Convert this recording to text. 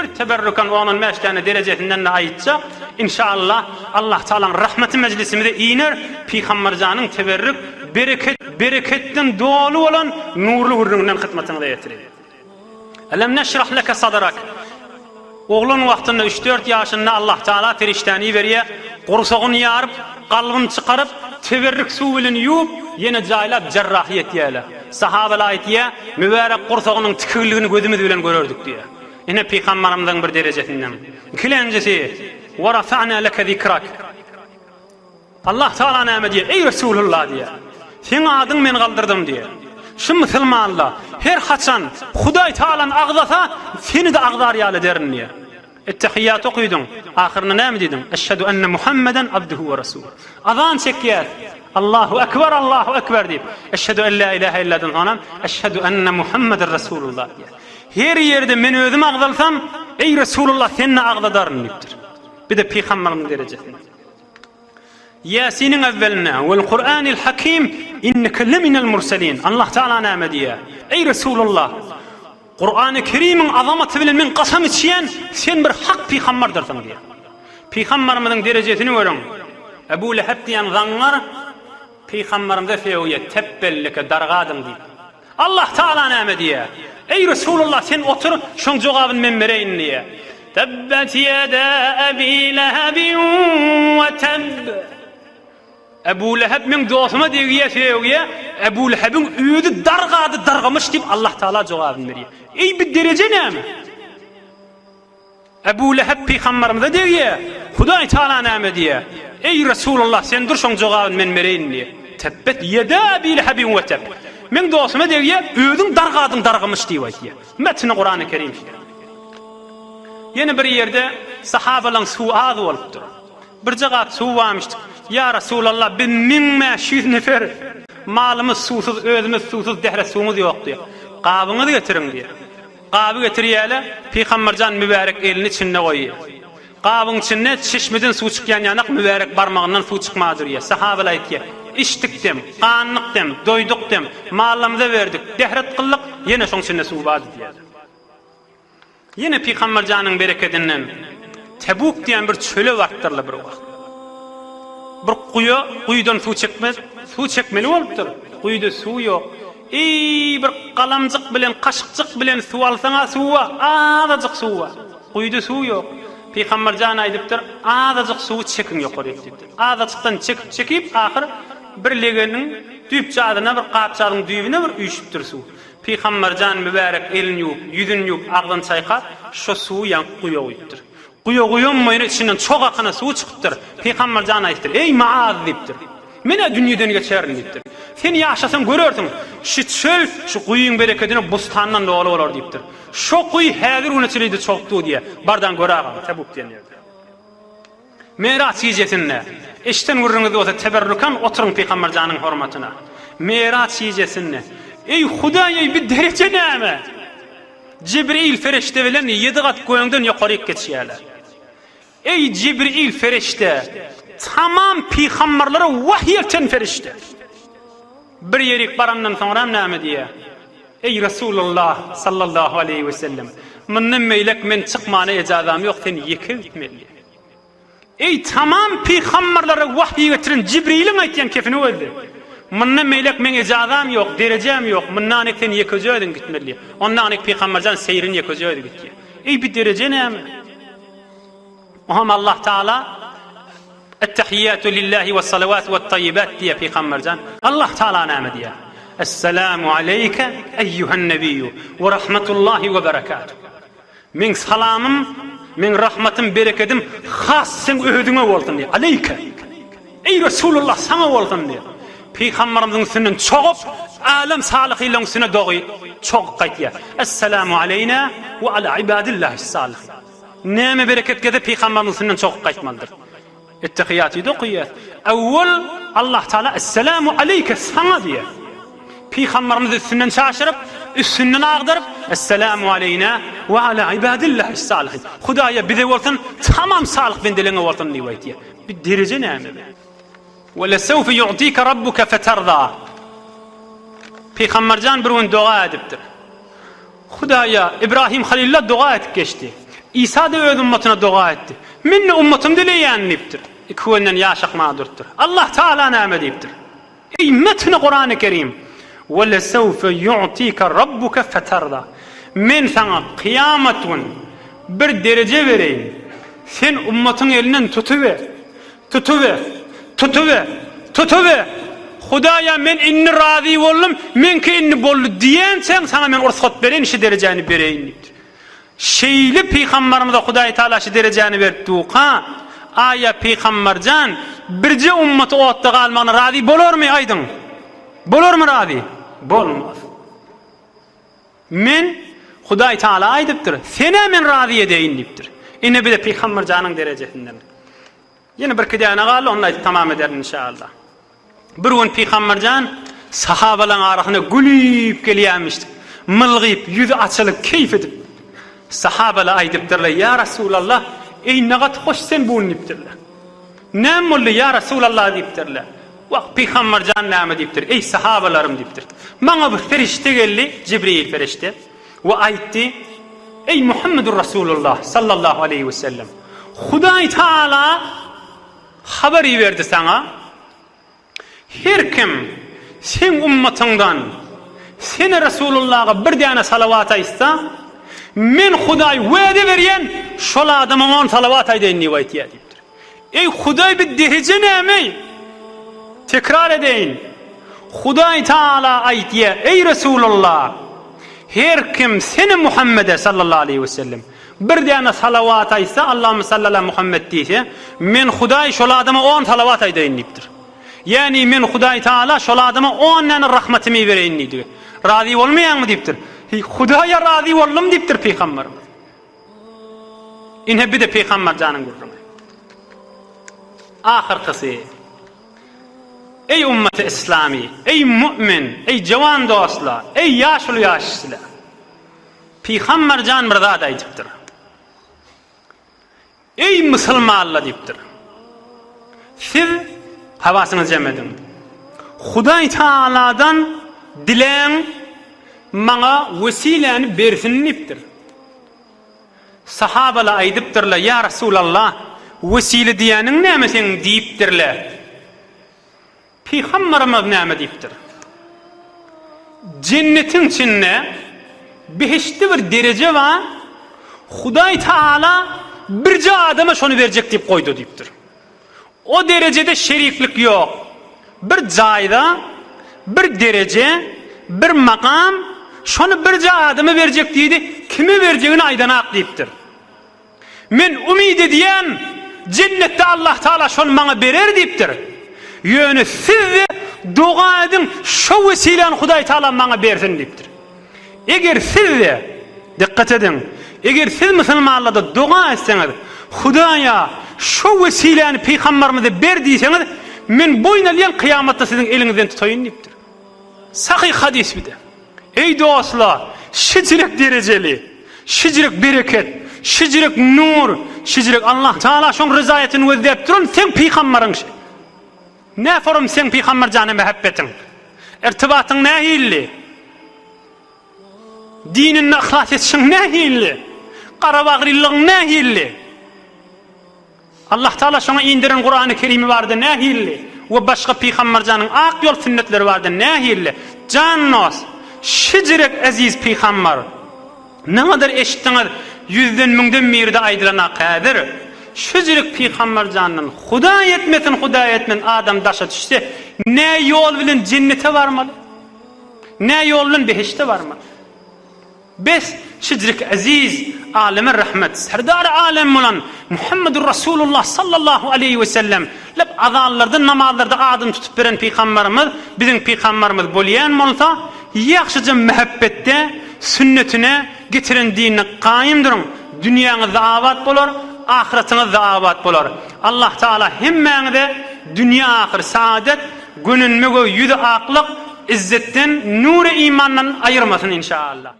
Bir teberrükan on-on bäş däne derejesinden-de aýtjak. Inşallah, Allah Tagalaň rahmeti mejlisimize iner, Pygamberjanyň teberrük, bereket, bereketden doly bolan nurly gürrüňinden hyzmatyňyza ýetireýin. Elem neşrah leke sadrak. Oglan wagtynda üç-dört ýaşynda Allah Tagala perişdäni iberýär, gursagyny ýaryp, kalbyny çykaryp, teberrük suw bilen ýuwup, ýene jaýlap jerrahy etýärler. Sahabalar aýtýar, Mübärek gursagynyň tikigligini gözümiz bilen görerdik diýýär. Ine pygambarymyzyň bir derejesinden. Ikilenjisi, Wa rafa'na leke zikrak. Allah Tagala näme diýýär? Eý Resulullah diýýär. Seň adyň men galdyrdym diýýär. Şu musulmanlar her haçan Hudaý Tagalany agzasa, seni-de agzar ýaly ederin diýýär. Ettehiýýat okydyň, ahyrynda näme diýdiň? Eşhedü enne Muhammeden abduhu we rasuluh. Azan çekýäs. Allahu ekber, Allahu ekber diýip, eşhedü en la ilahe illadan soňam eşhedü enne Muhammeden Rasulullah diýýär. Her ýerde men özüm agzalsam, eý Resulullah seni-de agzadaryn diýipdir. Bir-de pygamberimiň derejesinde. Ýasiniň äwwelinde, Wel Kur'anil Hakim, inneke leminel murselin. Allah Taala näme diýýär? Eý Resulullah, Kur'any Kerimiň azamaty bilen men kasam içýän, sen bir hak pygamberdirsiň diýýär. Pygamberimiziň derejesini görüň. Ebu Leheb diýen zaňňar pygamberimize sögýär, Tebbelleke dargadyň diýip. Allah Taala näme diýýär? Eý Resulullah sen otur, şoň jogabyny men bereýin diýýär. Tebbet ýeda Ebi Lehebin we tebb. Ebu Leheb meň dostuma degýär, sögýär. Ebu Lehebiň özi dargady, dargamyş diýip Allah Taala jogabyny berýär. Eý bu dereje näme? Ebu Leheb pygamberimize degýär. Hudaý Taala näme diýýär? Eý Resulallah sen dur şoň jogabyny men bereýin diýýär. Tebbet ýeda Ebi Lehebin we teb. Meň dostuma degýär, özüň dargadyň dargamyş diýip aýtýar. Metni Kurany Kerim şeýle. Ýene bir ýerde sahabalaň suwy az bolupdyr. Birje gap suw barmyşdyk. Ýa Resulallah biz 1500 nefer malymyz suwsuz, özümiz suwsuz, dähret suwumyz ýok diýýär. Gabyňyzy getiriň diýýär. Gaby getirýärler, Pygamberjan mübärek elini içinde goýýar. Gabyň içinde çeşmeden suw çykýan ýanak mübärek barmagyndan suw çykmaga durýar. Sahabalar aýtýar, Içdik dem, gandyk dem, doýduk dem, mallarymyza berdik, dähret kyldyk, ýene şoň içinde suw bardy diýýärler. Ýene Pygamberjanyň berekedinden Tebuk diýen bir çöle barypdyrlar bir wagt. Bir guýa, guýudan suw çekmez, suw çekmeli bolupdyr. Guýuda suw ýok. Eý, bir galamjyk bilen, kaşykjyk bilen suw alsaň-a suw bar, azajyk suw bar. Guýuda suw ýok. Pygamber jan aýdypdyr, Azajyk suwy çekiň ýokaryk diýipdir. Azajykdan çekip-çekip, ahyr bir legeniň düýpjazyna, bir gapjazyň düýbüne bir üýşüpdir suw. Pygamber jan mübärek elini ýuwup, ýüzüni ýuwup, agzyny çaýkap, şo suwy ýaňky guýa guýupdyr. Guýa guýanmaýyn içinden çog akana suw çykypdyr. Pygamber jan aýdypdyr, Eý, Maaz diýipdir. Men-ä dünýeden geçerin diýipdir. Sen ýaşasaň görersiň, şu çöl şu guýyň berekedine bustandan doly bolar diýipdir. Şo guýy häzir güne çenli-de çogup dur diýýär. Bardan gör agam, Tebuk diýen ýerde. Miraç gijesinde, eşiden gürrüňiz bolsa teberrukan oturyň Pygamber janyň hormatyna. Miraç gijesinde, Eý, Hudaý-eý, bi dereje näme? Jibril ferişde bilen ýedi gat göňden ýokaryk geçýärler. Eý, Jibril ferişde, tamam pygamberlere wahyý elten ferişde. Bir ýerik barandan soňram näme diýýär? Eý, Resulullah sallallahu aleýhi we sellem, mundan beýlek men çykmana ejazam ýok, sen ýeke gitmeli. Eý, tamam pygamberlere wahý getiren Jibriliň aýtýan kepini gözle. Mundan beýläk meň ejazam ýok, derejäm ýok, mundan aňyk sen ýekeje özüň gitmeli diýýär. Ondan aňyk pygamberjan seýrin ýekeje özi gitýär. Eý, bi dereje näme? Oňam Allah Taala Ettehiýýatu lillahi wes-salawatu wet-taýýibat diýýär pygamberjan. Allah Taala näme diýýär? Esselamu aleýke eýýuhen nebiýu we rahmetullahi we berekatuh. Meň salamym, meň rahmatym, berekedim has seň özüňe bolsun diýýär. Aleýke. Eý Resulullah saňa bolsun diýýär. Pygamberimiziň üstünden çogup, älem salyhylaryň üstüne dogy çogup gaýtýar. Esselamu aleýna we ala ibadillahis salyhin. Näme bereket gelse pygamberimiziň üstünden çogup gaýtmalydyr. Ettehiýatyda okaýas. Öwwel Allah Taala Esselamu aleýke saňa diýýär. Pygamberimizi üstünden çaşyryp, üstünden agdaryp, Esselamu aleýna we ala ibadillahis salihin. Hudaýa bize bolsun, tamam salyh bendeleňe bolsun diýip aýtýar. Bir dereje näme? We lesewfe yu'tike rabbuke feterza. Pygamberjan bir gün doga edipdir. Hudaýa, Ibrahim Halilullah doga edip geçdi. Isa-da öz ummatyna doga etdi. Men-de ummatym dileýän diýipdir. Iki gözünden ýaş akmaga durupdyr. Allah Tagala näme diýipdir? Eý metni Kurany Kerim! Ve lesevfe yu'tika rabbuke feterda. Men saňa kyýamat gün bir dereje bereýin. Sen ummatyň elinden tutuber. Tutuber. Tutuber. Tutuber. Hudaýa men indi razy boldum, meňki indi boldy diýençäň saňa men rugsat bereýin, şu derejäni bereýin diýipdir. Şeýle pygambarymyza Hudaý Taala şu derejäni berip durka, aýa pygambarjan birje ummaty otda galmagyna razy bolarmy aýdyň? Bolarmy razy? Bolmaz. Men Hudaý Taala aýdypdyr, senä men razy edeýin diýipdir. Ine bize pygambarjanyň derejesinden. Ýene birki däne galdy, ony aýdyp tamam ederin inşallah. Bir gün Pygamberjan sahabalaryň arasyna gülüp gelýärmişdik. Mylgyp, ýüzi açylyp, keýp edip. Sahabalar aýdypdyrlar, Ýa Resulallah, eý ne gaty hoş sen bu gün diýipdirler. Näme boldy, ýa Resulallah diýipdirler. Wah, Pygamberjan näme diýipdir? Eý sahabalarym diýipdir. Maňa bir perişde geldi, Jibril perişde we aýtdy, Eý Muhammedur Rasulullah sallallahu aleýhi we sellem, Hudaý Taala Habar iberdi saňa, Her kim seň ummatyňdan seni Resulullaha bir däne salawat aýtsa, men Hudaý wada berýän, şol adama on salawat aýdaýyn diýip aýtýar diýipdir. Eý Hudaý bi dereje näme-eý? Tekrar edeýin. Hudaý Taala aýtýar, Eý Resulullah! Her kim seni Muhammede sallallahu aleýhi we sellem Bir däne salawat aýtsa, Allahümme salli ala Muhammed diýse, men Hudaý şol adama on salawat aýdaýyn diýipdir. Ýagny men Hudaý Taala şol adama on däne rahmatymy ibereýin diýdigi. Razy bolmaýaňmy diýipdir. Heý, Hudaýa razy boldum diýipdir pygamberimiz. Ine bir-de pygamber janyň gürrüňi. Ahyrkysy. Eý ummaty islami, eý mu'min, eý jawan dostlar, eý ýaşuly ýaşyşlar. Pygamber jan bir zat aýdypdyr. Eý musulmanlar diýipdir. Siz hawasyňyzy jem ediň. Hudaý Taaladan diläň maňa wesiläni bersin diýipdir. Sahabalar aýdypdyrlar, Ýa Resulallah, wesile diýýäniň näme seň diýipdirler. Pygamberimiz näme diýipdir? Jennetiň içinde behişdi bir dereje bar, Hudaý Taala birje adama şony berjek diýip goýdy diýipdir. O derejede şeriklik ýok. Bir jaýda bir dereje, bir makam, şony birje adama berjek diýdi, kime berjegini aýdanak diýipdir. Men umyt edýän, jennetde Allah Taala şony maňa berer diýipdir. Ýöne siz-de doga ediň, şo wesiläni Hudaý Taala maňa bersin diýipdir. Eger siz-de, dikkat ediň, eger siz musulmanlar-da doga etseňiz, Hudaýa şo wesiläni pygamberimize ber diýseňiz, men boýun alýan kyýamatda siziň eliňizden tutaýyn diýipdir. Sahyh hadys bir-de. Eý dostlar, şijirek derejeli, şijirek bereket, şijirek nur, şijirek Allah Taala şoň ryzaýatyny gözläp duran seň pygambaryň şi. Nä forum seň pygambar jana mähebbetiň? Irtibatyň nähilli? Dininde yhlas etişiň nähilli? Garabagrylygyň nähilli? Allah Taala şoňa indiren Kurany Kerimi barada nähilli we başga pygambarjanyň ak ýol sünnetleri barada nähilli jan dost şijirek eziz pygambar nägadar eşitdiňiz ýüzden müňden biride aýdylanak häzir şijirek pygambarjandan Hudaý etmesin Hudaý etmesin adam daşa düşse nä ýol bilen jennete barmaly nä ýol bilen behişde barmaly. Bes, şijrik eziz, aleme rahmet, serdary alem bolan Muhammedur Rasulullah sallallahu aleýhi we sellem lep azanlarda, namazlarda adyny tutup beren pygambarymyz biziň pygambarymyz bolýan bolsa, ýagşyja mähebbetde, sünnetine, getiren dinine gaýym duruň, dünýäňiz-de abat bolar, ahyratyňyz-da abat bolar. Allah Taala hemmäňize dünýe-ahyr saadet, gönenme we ýüzi aklyk, izzetden, nury imandan aýyrmasyn inşaallah.